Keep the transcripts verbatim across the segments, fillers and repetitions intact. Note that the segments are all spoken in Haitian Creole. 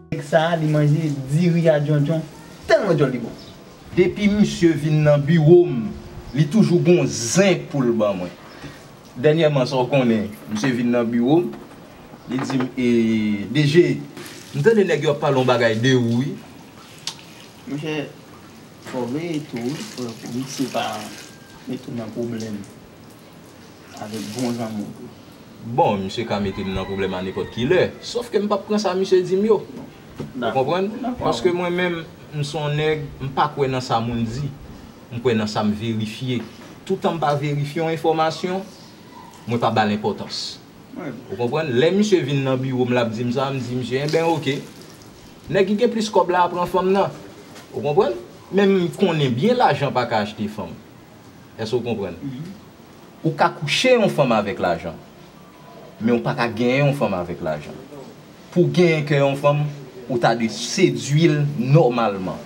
Nèg sa a, li manje diri a djondjon, tèlman djòl li bon. Depi misye vin nan biwo m, li toujou gon zen pou l ban mwen. Dènyèman, sa w konnen, misye vin nan biwo m, li di m, e, D G, m tande nèg yo ap pale yon bagay de ou, wi. Monchè, fò w veye tou, wi, pou, pou misye pa mete w nan pwoblèm avèk bon zanmi w tou. Bon, misye ka mete m nan pwoblèm a nenpòt ki lè, sòf ke m p ap pran sa misye di m yo. Ou konprann? Paske mwen menm, m se yon nèg, m pa kwè nan sa moun di, m kwè nan sa m verifye. Toutan m pa verifye yon enfòmasyon, mwen pa ba l enpòtans. Ou konprann? Lè misye vin nan biwo m, l ap di m sa, m di misye, enben, oke. Nèg ki gen plis kòb la a pran fanm nan. Ou konprann? Men m konnen byen lajan pa ka achte fanm. Èske w konprann? Ou ka kouche yon fanm avèk lajan, men w pa ka genyen yon fanm avèk lajan. Pou w genyen kè yon fanm, ou ta dwe sedui l nòmalman.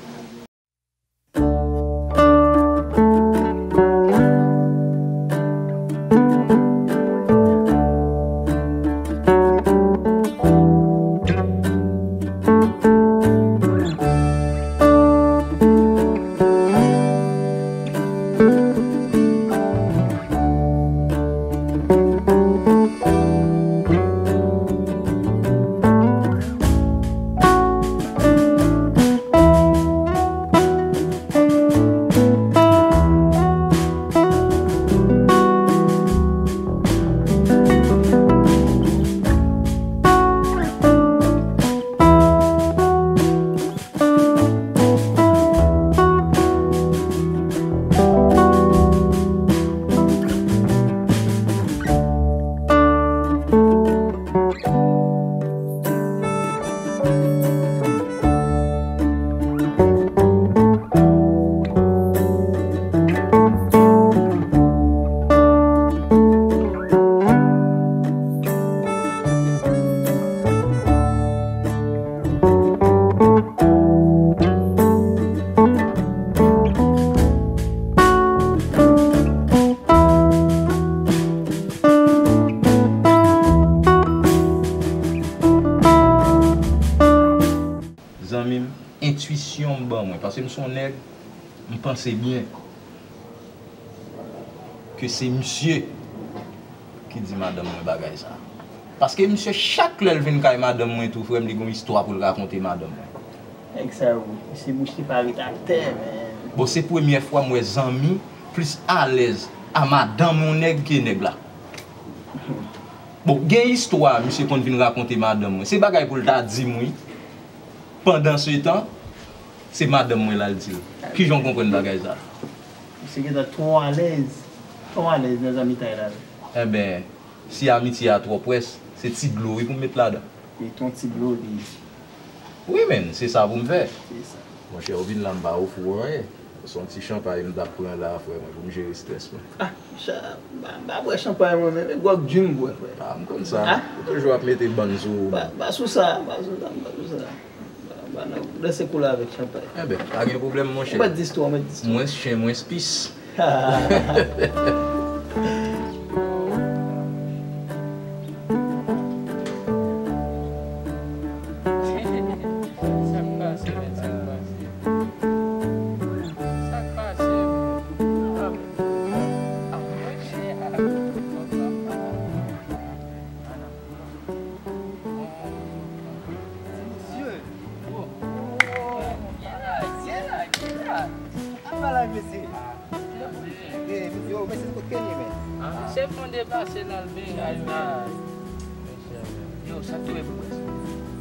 Zanmi m, entwisyon m ban mwen, paske m se yon nèg, m panse byen ke se misye ki di madanm mwen bagay sa. Paske misye, chak lè l vin kay madanm mwen tou, frè m, li gon istwa pou l rakonte madanm mwen. Nèg sa yo, misye bouch li pa ret atè, men. Bon, se premyè fwa m wè zanmi plis alèz a madanm yon nèg ke nèg la. Bon, gen istwa misye konn vin rakonte madanm mwen. Se bagay pou l ta di m, wi. Pandansetan, se madanm mwen l al di l. Kijan w konprann bagay sa? Misye gentan twò alèz. Twò alèz nan zanmitay la. Enben, si amitye a twò près, se ti dlo wi pou m met ladan. Met yon ti dlo li. Wi, men, se sa pou m fè. Se sa. Monchè, ou vin la, m pa ofri w anyen. Se yon ti chanpay m t ap pran la, frè mwen, pou m jere estrès mwen. Ah, monchè, m pa, m pa bwè chanpay mwen menm, e gwòg djin m bwè, frè. Ah, m konn sa. Ah. Ou toujou ap mete bann sou ou. Pa, pa sou sa, pa sou sa, pa sou sa. Pa, pa nan, nan se kou la avèk chanpay. Enben, pa gen pwoblèm, monchè. Ou mèt di istwa, ou mèt di istwa. Mwens chen, mwens pis. Sa k pase, men, sa k pase? Sa k pase, men? Ah, ah, mwen chen, ah. Deplase l al benyen la. Yo, sa k tou e pou wè sa?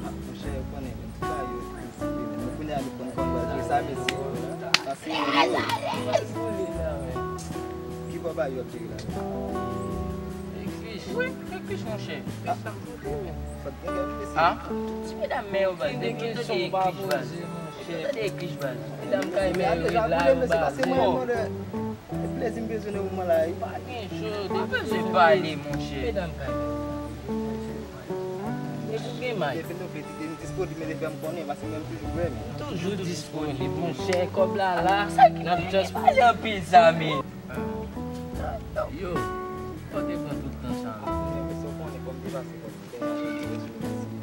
Ah, monchè, ou konnen, men, ti bagay yo triste, men. Nou kounye a nou konn kòman nou pral jwe sa, mesye. Sa se yon ki bò bagay yo ap jere la? Ekris. Wi, ekris, monchè. Ah. Fòk gen kè, mesye. Ah? Ti medam men yo, baz. Depi yo tande ekris, baz. Depi yo tande ekris, baz. Medam kay men yo ret la, yo baz. E plezi m bezwen nan moman la, wi. Pa gen cho, depi w bezwen pale, monchè. Medam kay. Depi w gen may. Depi nou vle di m disponib, men depi m konnen, paske mwen m toujou prè, men. Toujou disponib, monchè, kòb la la. N ap just pale anpil, zanmi. Yo, ou te pran tout tan sa. Ah, men sa w konnen, kòm te pase, kòm te pase, mesye.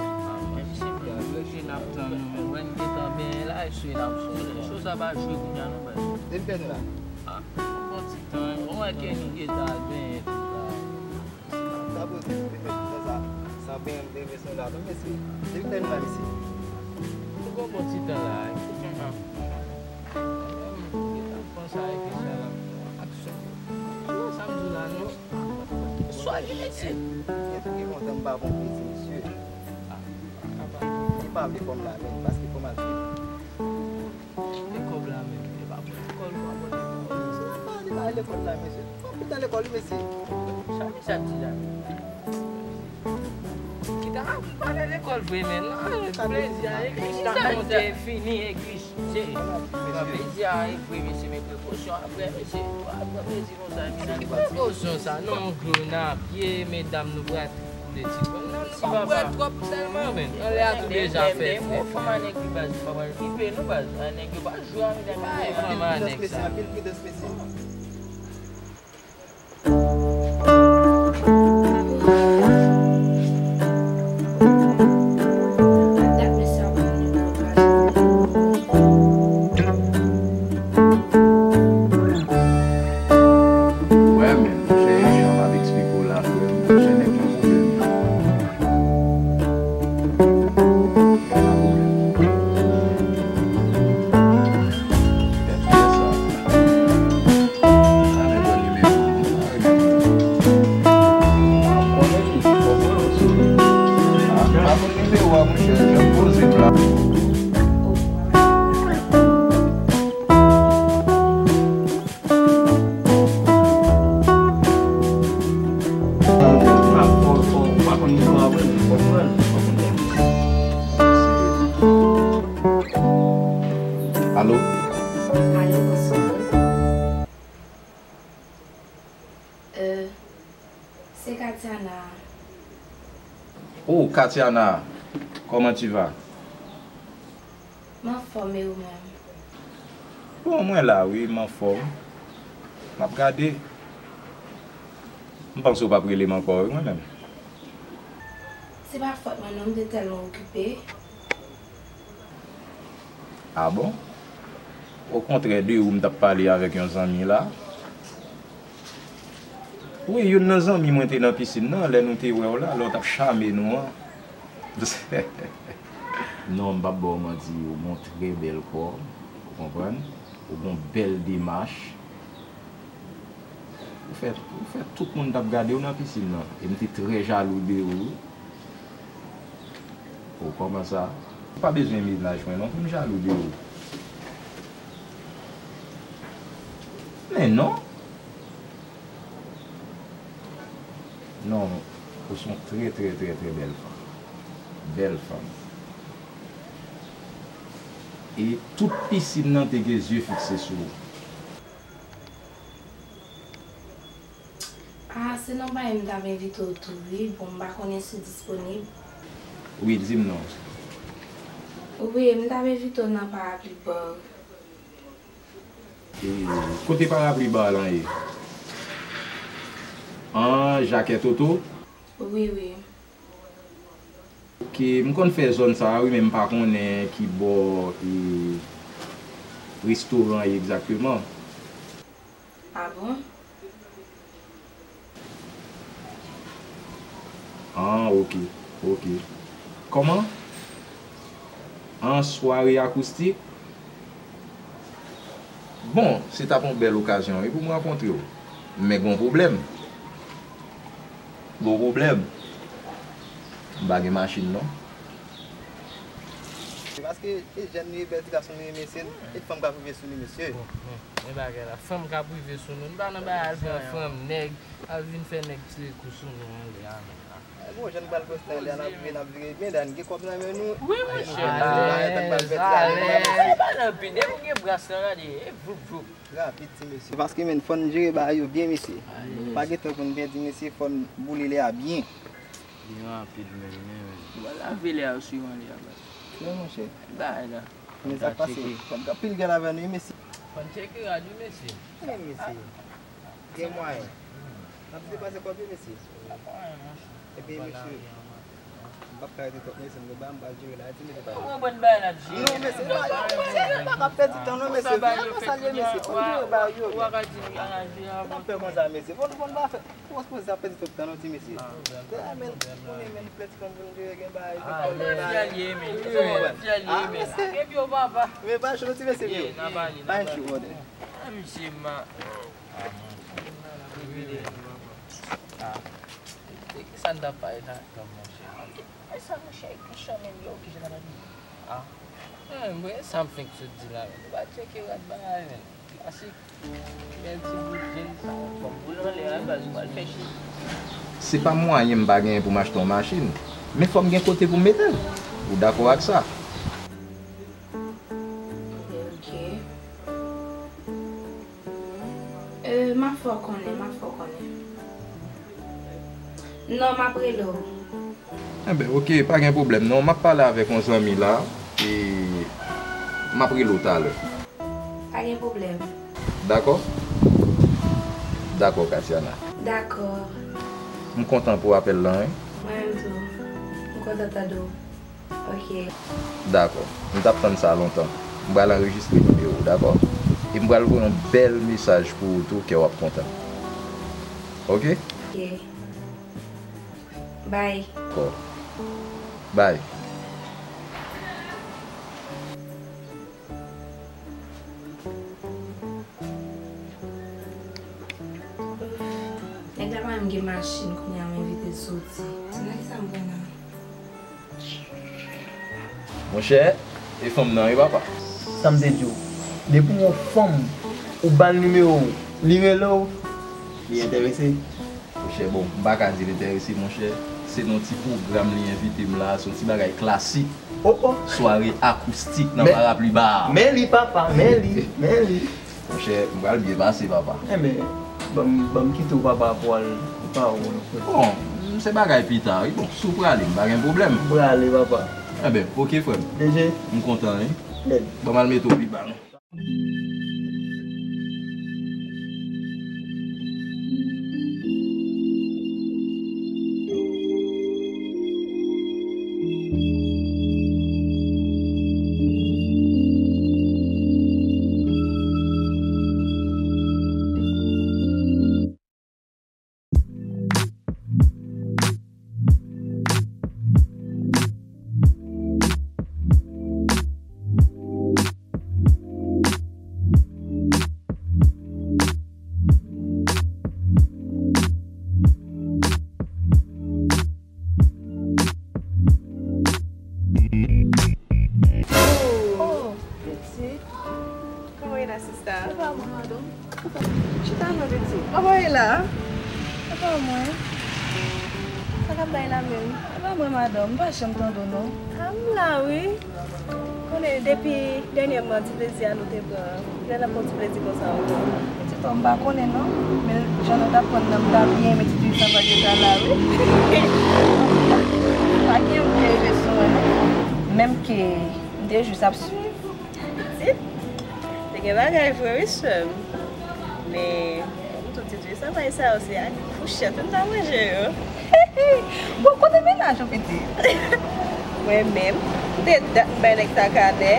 Ah, men se mwen, mwen, n ap tann nou, men wè n gentan benyen la, e sou n ap sou. Cho sa pa jwe kounye a, non, baz. Depi lè nou la. Ah, yon bon ti tan, ou wè ke nou gentan al benyen tout la. Sa poze pou te fè tout tan sa, san benyen, m te renmen son la, non, mesye. Depi lè nou la, mesye. Nou gon bon ti tan la, wi. Panse a kesyon la, aksyon. Sa m di w la, non. Swaje, mesye. Gen tou ki kontan m pa bon plezi, mesye. Li pa vle fò m la, men, paske fò m al. E kòb la menm, e pa pou lekòl, pa pou lekòl. Mesye, pa pale lekòl la, mesye. Pa pou ta lekòl, mesye. Sa mesye ap di la? Kita ap pale lekòl vre, men non, plezi a, eglis la monte, fini, eglis. Se, plezi a, e vre, mesye, men prekosyon apre, mesye. Pran plezi konsa, epi nan prekosyon sa, non, yon dlo nan pye, medam, nou pral koule ti bò. Non, nou pa bwè twòp sèlman, men anlè a tou deja fè frè. Fanm a nèg yo, baz, nou pa pral kipe, nou, baz. A nèg yo pa jwe avèk nèg yo. Anpil prudans, mesye, anpil prudans, mesye. Wè, men, monchè, jan m ap eksplike w la, frè m, monchè, nèg nan pwoblèm. Alo? Alo, bonswa. Euh, se Katiana. Oh, Katiana, comment tu vas? M anfòm, e ou menm? Bon, mwen la, wi, m anfòm. M ap gade. M panse w p ap rele m ankò, wi, mwen menm. Se pa fòt mwen, non, m te tèlman okipe. Ah bon? Okontrè, de ou m t ap pale avèk yon zanmi la. Wi, youn nan zanmi mwen te nan pisin nan, lè nou te wè w la, lè w t ap chame nou an. Non, m p ap ba w manti, ou gon trè bèl kò, ou konprann? Ou gon bèl demach. Ou fè, ou fè tout moun t ap gade w nan pisin nan. E m te trè jalou de ou, wi. O, kòman sa? Ou pa bezwen mennaj mwen non pou m jalou de ou. Men non. Non, ou se yon trè, trè, trè, trè bèl fanm. Bèl fanm. E tout pisin nan te gen zye fikse sou ou. Ah, se non pa m t ap envite w tou, wi. Bon, m pa konnen si w disponib. Wi, di m non. Wi, m t ap envite w nan Parapluie Bar. E kote Parapluie Bar lan ye? An Jakèt Oto? Wi, wi. Ok, m konn fè zòn sa a, wi, men m pa konnen ki bò, e, restoran an ye egzakteman. Ah bon? Ah, ok, ok. Kòman? An sware akoustik? Bon, se t ap yon bèl okazyon, wi, pou m rankontre w. Men gon pwoblèm. Gwo pwoblèm. M pa gen machin non. Se paske e jèn li ye, bèl ti gason li ye, mesye, e fanm ka prive sou li, mesye. Bon, men, men bagay la, fanm ka prive sou nou. Nou pa nan bagay al pran fanm, nèg, al vin fè nèg tire kou sou nou anlè a menm la. Bon, jan nou pral poste anlè a, n ap vire, n ap vire byen, dan gen kòb nan men nou. Wi, monchè, alèz, alèz. Pa nan pi, depi w gen bras lan, gade, e voup, voup. Rapid, ti mesye. Paske, menn, fò n jere bagay yo byen, mesye. Pa gen tan pou n pèdi, mesye, fò n boule lè a byen. Byen rapid, menn, men, menn. Ou pa lave lè a sou anlè a, baz. Wi, monchè. Bagay la. Men sa k pase, fò n gen anpil gèl avè nou, wi, mesye. Fò n tcheke rad, wi, mesye. Wi, mesye. Gen mwayen. N ap depanse kòb yo, mesye. Epi, mesye, m p ap ka rete twòp, mesye, m gen bagay m pral jere la, ti mesye, pa. Ou konprann bagay la, Jimmy? Non, mesye, pa, mesye, pa ka pèdi tan, non, mesye. Vin, nou salye, mesye. Fò n jere bagay yo, wi. N ap fè konsa, mesye. Fò n, fò n pa fè, fò n pa pèdi twòp tan, non, ti mesye. Ah, men, konnen, men, plèt kòm pou n jere, gen bagay, gen kòb, gen bagay. Fè l ye, men. Fè l ye, men. Epi yo, papa. Men pa cho, ti mesye, yo. Pa cho, brother. Ah, misye ma. Ah, monchè. Revele nou, papa. Ah. De ki sa n t ap pale la ankò, monchè? E sa, monchè, e pi chan menm yo, ki jan n ap abiye? Ah. Eh, mwen, sa m fenk sot di la, menm. Nou pa tcheke rad bagay, menm. Klasik. Bèl ti bout jèn sa, fò m boule anlè a, baz, ou pral fè chik. Se pa mwayen m pa genyen pou m achte yon machin, men fò m gen kote pou m mete l. Ou dakò ak sa? Ok. Euh, m ap fè w konnen, m ap fè w konnen. Non, m ap rele w. Enben, ok, pa gen pwoblèm non. M ap pale avèk yon zanmi la, e m ap rele w talè. Pa gen pwoblèm. Dakò? Dakò, Katiana. Dakò. M kontan pou apèl lan, wi. Mwen menm tou. M kontan tande w. Ok. Dakò. M t ap tann sa lontan. M pral anrejistre nimewo w, dakò? E m pral voye yon bèl mesaj pou ou tou, kè w ap kontan. Ok? Ok. Bye. Dakò. Bye. Nèg la pa menm gen machin, kounye a m envite l soti. Se nan kisa m pran la? Monchè, e fanm nan wi, papa. Sa m te di w, depi w yon fanm, ou ba l nimewo w, li rele w, li enterese. Monchè, bon, m pa ka di l enterese, monchè. Se nan yon ti pwogram li envite m la, se yon ti bagay klasik. Oh, oh. Sware akoustik nan Paraplibaa. Men li, papa, men li, men li. Monchè, m pral byen pase, papa. Enben, ban m, ban m kite w, papa, pou w al, pou w pa wè w. Bon, se bagay pita, wi. Bon, si w prale, m pa gen pwoblèm. M prale, papa. Enben, ok, frè m. D J. M kontan, wi. Bon, m al mete w pi ba, non. Oh, pitit. Kòman w ye la, sista? Sa va, mwen, madanm? Chita non, pitit. Kòman w ye la? Sa va, mwen? Sa k ap bay la menm? Sa va, mwen, madanm? M pa janm tande w, non. A, m la, wi. Konnen, depi dènyèman, ti plezi a nou te pran an, lè n ap pran ti plezi konsa ankò. Pitit, m pa konnen, non. Men jan nou t ap pran nan, m ta byen renmen ti Twisa pa t ta la, wi. Pa gen moun ki rive sou mwen, non. Menm ke m te jis ap swiv. Pitit, te gen bagay vre wi, sè m. Men, kòm tout ti travay sa yo, se ak fouchèt m ta manje yo. Bon, kote mennaj ou, pitit? Mwen menm, m te dat m bay nèg sa kanè.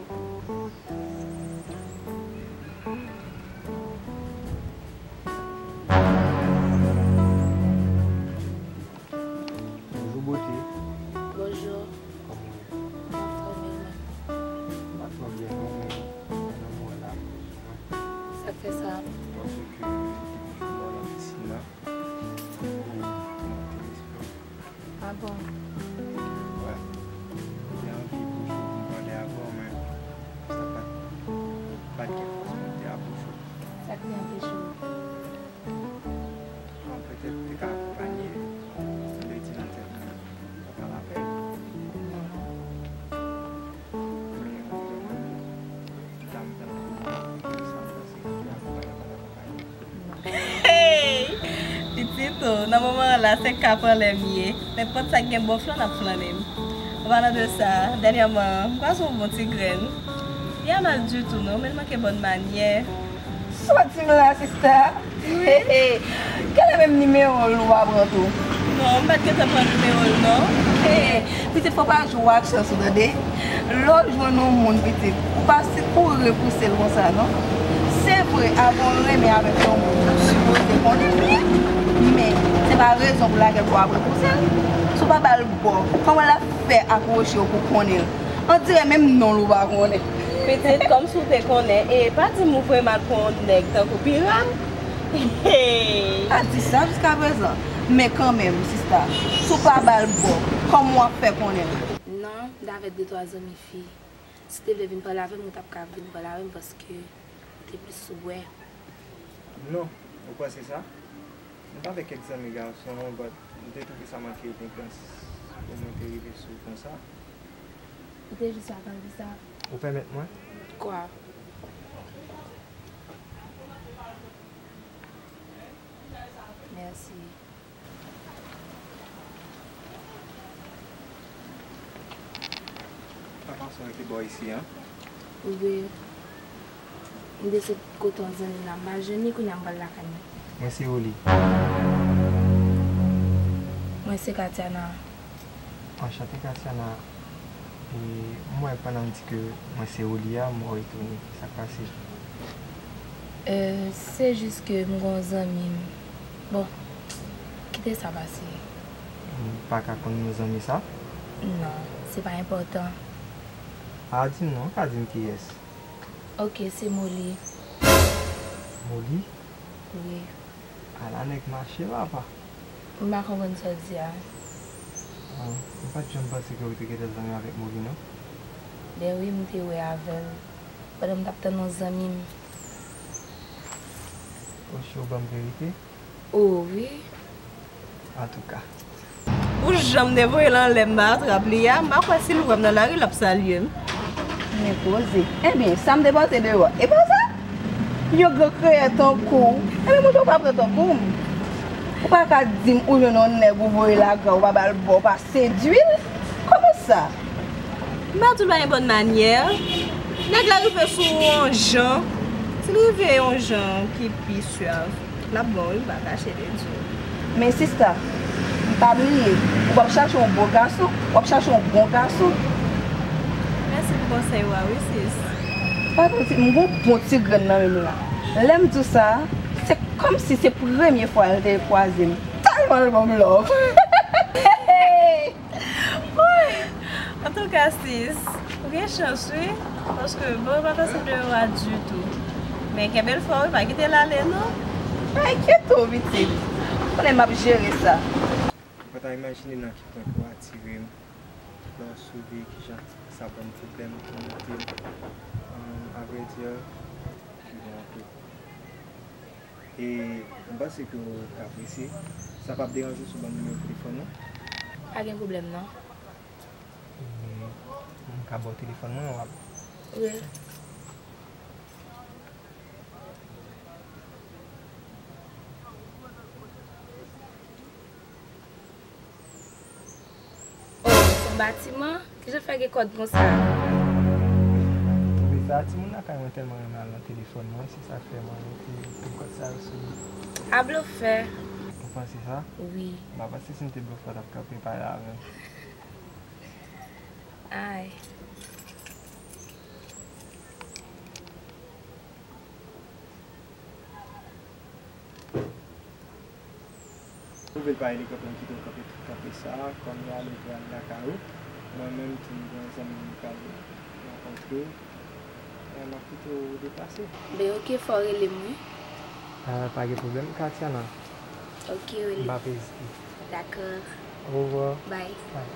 Bonjou, bote. Bonjou. Kòman w ye? Anfòm, e mwen? M pa twò byen, non, men mwen nan mwen la, mwen. Sa k fè sa? Paske m te di w m ba w la pisin nan. Pou mwen te espò. Ah bon? Wè. M te anvi pou jou pou m pale avè w, men sa pa t, pa t gen fòs pou m te apwoche w. Sa k te anpeche w? Bon, petèt te ka akonpanye, m te di nan tèt mwen, sa pa lapèn. Non. Men, vreman, dam nan, sa m panse ki te akonpanye, pa t akonpanye. Hey! Pitit, o, nan moman an la, se k ap anlè m ye. Nenpòt sa k gen bòf lan, n ap flannen m. An palan de sa, dènyèman, m kwè se yon bon ti grenn. Li pa mal ditou, non, men l manke bòn manyè. Sa w di m la, sista? Wi. Kèlè menm nimewo l ou pa pran tou? Non, m pa t gentan pran nimewo l, non. Pitit, fò w pa jwe ak chans ou, tande. Lè w jwenn yon moun, pitit, ou pa si kouri repouse l konsa, non. Se vre, avan w renmen avèk yon moun, ou sipoze konnen l byen. Men, se pa rezon pou lakèl pou w ap repouse l. Si w pa ba l bò, kòman l ap fè akwoche w pou konnen l? On dirè menm non l ou pa konnen. Pitit, kòmsi w te konnen, e pa di m ou vre mal pou yon nèg tankou Piram. Hey! Pa di sa jiskaprezan. Men kanmenm, sista, si w pa ba l bò, kòman w ap fè konnen l? Non, m t avèk de twa zanmi fi. Si w te vle vin pale avè m, ou t ap ka vin pale avè m paske m te plis sou bwè. Non, ou panse sa? M t avèk kèk zanmi gason, but m te twouve sa manke elegans pou mwen te rive sou w konsa. Ou te jis ap anvi sa. Ou pèmèt mwen? Kwa? Mèsi. Sa fason rete bò isi an? Wi. M te sot kote yon zanmi m la, m pa jwenn li, kounye a m pral lakay mwen. Mwen se Oli. Mwen se Katiana. Anchante, Katiana. E, m wè pandan m di ke mwen se Oli a, m wè w etone. Sa k pase? Euh, se jis ke m gon zanmi m. Bon, kite sa pase. M pa ka konn non zanmi sa? Non, se pa enpòtan. A, di m non, ou ka di m kiyès. Ok, se Moli. Moli? Wi. Ala nèg mache, papa. M pa konprann sa w di a. Ah, m pa t janm panse ke ou te gentan zanmi avèk Moli, non. Ben wi, m te wè avè l pandan m t ap tann yon zanmi m. Osi, ou ban m verite? O wi. Antouka. Ou janm te voye l anlè m pa atrap li a, m pa kwè si l wè m nan lari l ap salye m. Men koze. Ebyen, sa m te pote deyò, e pa sa? Yon gran kreyè tankou w. Ebyen, monchè, ou pa pran tankou m. Ou pa ka di m ou jwenn yon nèg ou voye lagè w, ou pa ba l bò, ou pa sedui l? Kòman sa? M pa di w l pa gen bòn manyè. Nèg la rive sou w yon jan. Si l rive yon jan ki pi syav, l ap bon wi, m pa kache de di w. Men sista, m pa bliye, ou p ap chache yon bon gason, w ap chache yon bon gason. Mèsi pou konsèy ou a wi, sis. Pa pran ti, m gon bon ti grenn nan men m la. Lè m di w sa, se kòmsi se premye fwa l te kwaze m. Tèlman l ban m love. Woy! Antouka, sis, ou gen chans, wi, paske bon, yo pa fasil deyò a ditou. Men kenbe l fò, wi, pa kite l ale, non. Pa enkyete w, pitit. Konnen m ap jere sa. Ou pa ta imajine nan ki pwen ke w atire m. Lè w souri, kijan sa ban m pwoblèm pou monte m. Ahn, avrèdi, li bon anpil. E m panse ke w ka prese. Sa p ap deranje w si w ban m nimewo telefòn ou? Pa gen pwoblèm, non. E m ka ba w telefòn mwen, w ap. Wi. Oh, se yon batiman? Kijan fè gen kòd konsa? Wi, sa timoun lakay mwen tèlman renmen al nan telefòn mwen, se sa k fè mwen mete tout kòd sa yo sou li. A blofè. Ou panse sa? Wi. M pa panse si m te blofè, w t ap kanpe pale avè m. Ay. Twouve l pa elegan pou m kite w kanpe tout kanpe sa a, kòm y ale pral lakay ou. Mwen menm tou, m gen yon zanmi m pral rankontre. E, m ap kite w deplase. Ben, oke, fò w rele m, wi. Ah, pa gen pwoblèm, Katiana. Oke, rele. M p ap ezite. Dakò. Orevwa. Bye. Bye.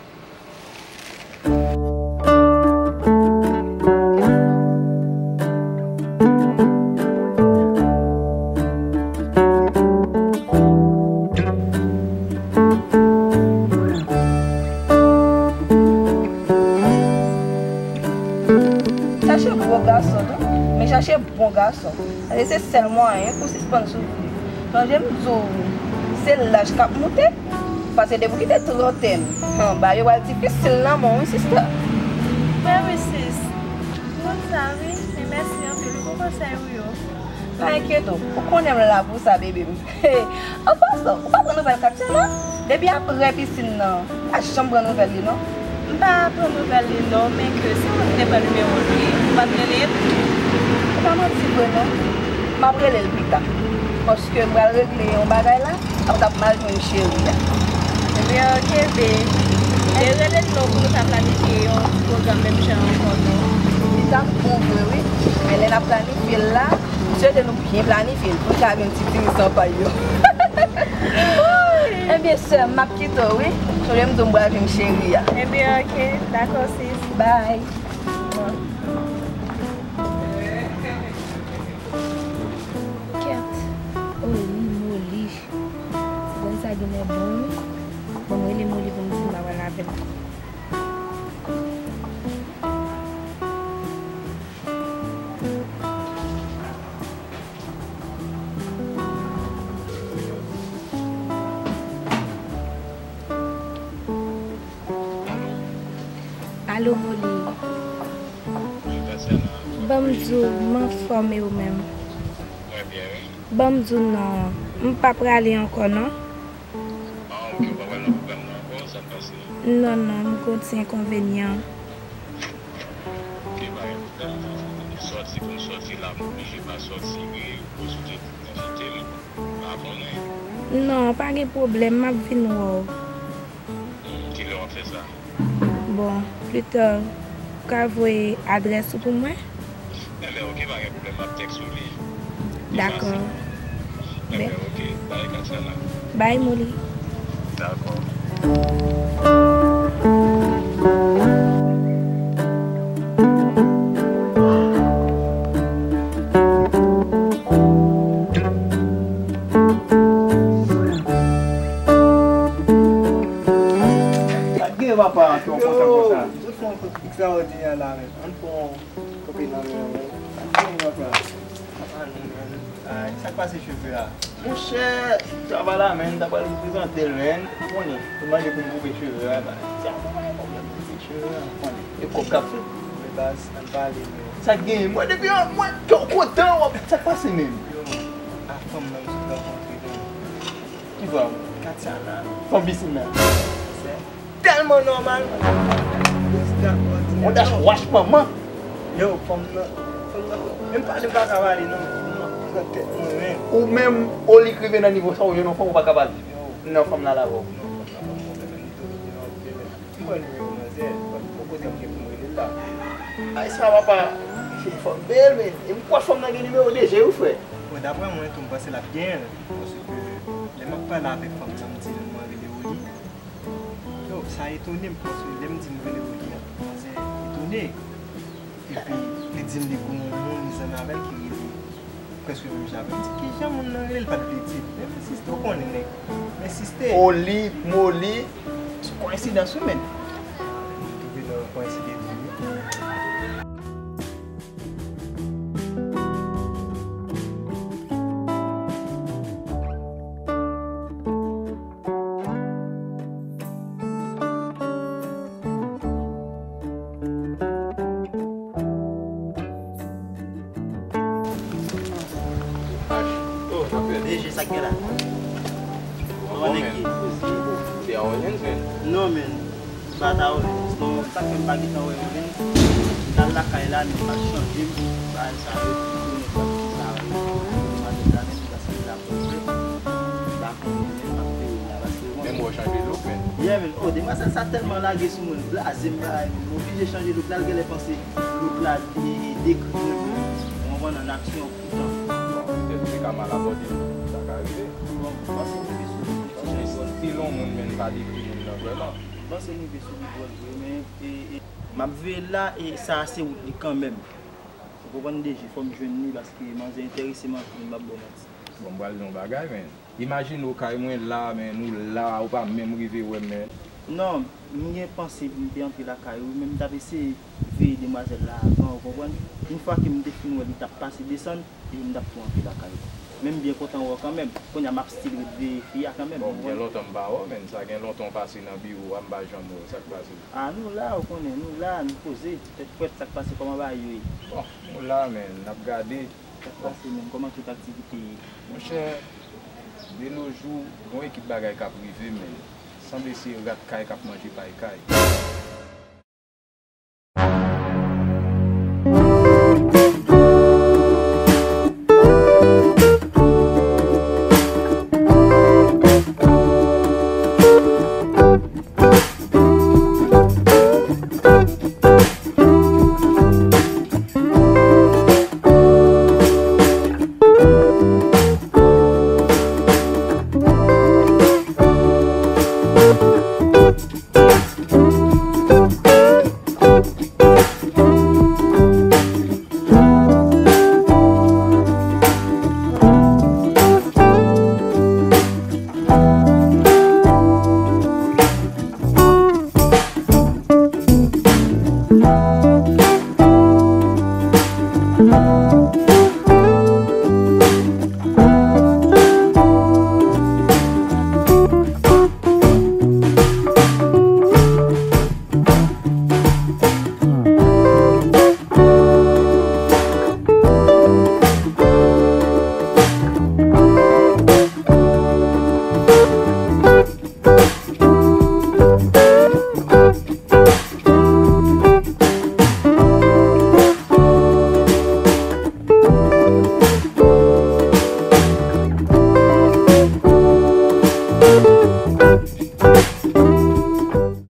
Chache gwo gason, non, men chache bon gason. Paske se sèl mwayen pou sispann soufri. Sonje m di w, se laj k ap moute. Paske depi w kite trantèn anba, yo pral difisil nan men w, wi, sista. Mwen wi, sis. M konn sa, wi. Men mèsi anpil, wi, pou konsèy ou yo. Pa enkyete w. Ou konnen m la pou sa, bebe m. An pasan, ou pa pran nouvèl Katiana? Depi apre pisin nan, ou pa janm pran nouvèl li, non? M pa pran nouvèl li, non, men ke si mwen te pran nimewo l, wi, ou pa t rele l? Ou pa manti vre, non. M ap rele l pita. Paske m pral regle yon bagay la, m t ap mal jwenn cheri a. Ebyen, oke, be. E rele l non pou nou ka planifye yon ti pwogram menm jan ankò, non. Li t ap bon vre, wi. Men lè n ap planifye l la, m swete nou byen planifye l pou l ka gen ti dirijan pa l yo. Ebyen, sè m, m ap kite w, wi. Sonje m di w m pral jwenn cheri a. Ebyen, oke. Dakò, sis. Bye. Kèt. Oli, Moli. Ti bòy sa genlè bon, wi. Bon, m rele Moli pou m di l m pral avè l. Alo, Moli. Wi, Katiana. Ban m di w, m anfòm, e ou menm? Mwen byen, wi. Ban m di w non, m pa prale ankò, non. Ah, ok, ou pa pral nan pwogram nan ankò, sa k pase? Non, non, m gon ti enkonvenyan. Ok, pa gen pwoblèm. Sòti pou m sòti la, m oblije pa sòti, wi, ou sou te envite m, m pa konnen. Non, pa gen pwoblèm, m ap vin wè w. Hmm, kilè w ap fè sa? Bon, pita, ou ka voye adrès ou pou mwen? Enben, ok, pa gen pwoblèm, m ap tèks ou li. Pi fasil. Dakò. Enben, ok, bye, Katiana. Bye, Moli. Dakò. Sa k gen, papa, ke w kontan konsa? Yo, tout fè yon kout ekstraòdinè la, menm. Ann pran kanpe nan men an, menm. Sa k gen, papa? Papa, nou, menm. Ay, sa k pase cheve a? Monchè, travay la, menm, ta pral reprezante l, menm. Ou konnen, yo mande pou m koupe cheve a, ba. Ti a, pa gen pwoblèm, koupe cheve a, ou konnen. E kòb k ap fèt. Men baz, ann pale, men. Sa k gen? Mwen, depi an, mwen, kè w kontan, w ap, sa k pase, menm? Yo, a fanm nan, m sot rankontre, menm. Ki fanm? Katiana. Fanm pisin nan. Sè. Tèlman nòmal. Yon dach wach manman. Yo, fanm nan, fanm nan, menm pale m pa ka pale non. Fanm nan pran tèt mwen, men. Ou menm, oli k rive nan nivo sa, ou jwenn yon fanm ou pa ka pale. Yo. Non, fanm la la avè w. Non, fanm nan pa pwoblèm, m tou, yo, yo, yo. M pran nimewo manzè, bon, bon kote m gen pou m rele l la. Ay, sa papa, se fanm bèl, men. E m kwè fanm nan gen nimewo de je, wi, frè. Bon, daprè mwen tou, m panse l ap genyen l. Paske lè m ap pale avèk fanm nan, m di l mwen rele Oli. Yo, sa etone m, paske lè m di m rele Oli an, manzè etone. Epi, li di m li gon yon moun li zanmi avè l ki rele prèske menm jan avè m. M di, kijan moun nan rele l? Li pa t vle di. Men, men siste, ou konnen nèg. Men siste. Oli, Moli. Se koyensidans wi, men. M twouve nan koyensidans wi. Oh, sa fè. Deje, sa k gen la? Bon, men, se a Orleans, men. Non, men. M pa ta Orleans non, sa k fè m pa gentan wè Orleans. M t al lakay la, men m pa chanje m. Bagay sa yo, m konnen pa ki sa yo. M pa gentan menm, paske m la poze. M pa konnen menm, m ap peye la. Fò w chanje look, men. Yeah, men, oh, demwazèl sa tèlman lage sou mwen, l blaze m, bagay, m oblije chanje look la, l genlè panse look la e, e dekri mwen, ou konprann, an aksyon poutan. Bon, petèt li ka mal abòde, sa ka rive. Bon, m panse m rive sou li, m ti jan yon ti jan yon moun, men l pa dekri moun nan vrèman. M panse m rive sou li dwòl vre, men, e, e, m ap veye l la, e sa a se wout li kanmenm. Ou konprann, D J, fò m jwenn li, paske manzè enterese m anpil, m p ap ba w manti. Bon, m pral di yon bagay, men. Imajine w kay mwen la, men nou la, ou pa menm rive wè m, men. Non, m gen panse pou m te antre lakay ou, men m t ap eseye veye demwazèl la avan, ou konprann? Yon fwa ke m te fin wè li t ap pase desann, epi m t ap tou antre lakay ou. Men m byen kontan wè w kanmenm. Kounye a m ap still ret veye fi a kanmenm, ou konprann? Bon, m gen lontan m pa wè w, men sa gen lontan w pase nan biwo a, m pa janm wè w, sa k pase? A, nou la, ou konnen, nou la, nou poze, tèt frèt, sa k pase, kòman bagay yo ye? Bon, nou la, men, n ap gade. Sa k pase menm? Kòman tout aktivite ye? Monchè, de nos jours, gon ekip bagay k ap rive, men sanble se rat kay k ap manje pay kay.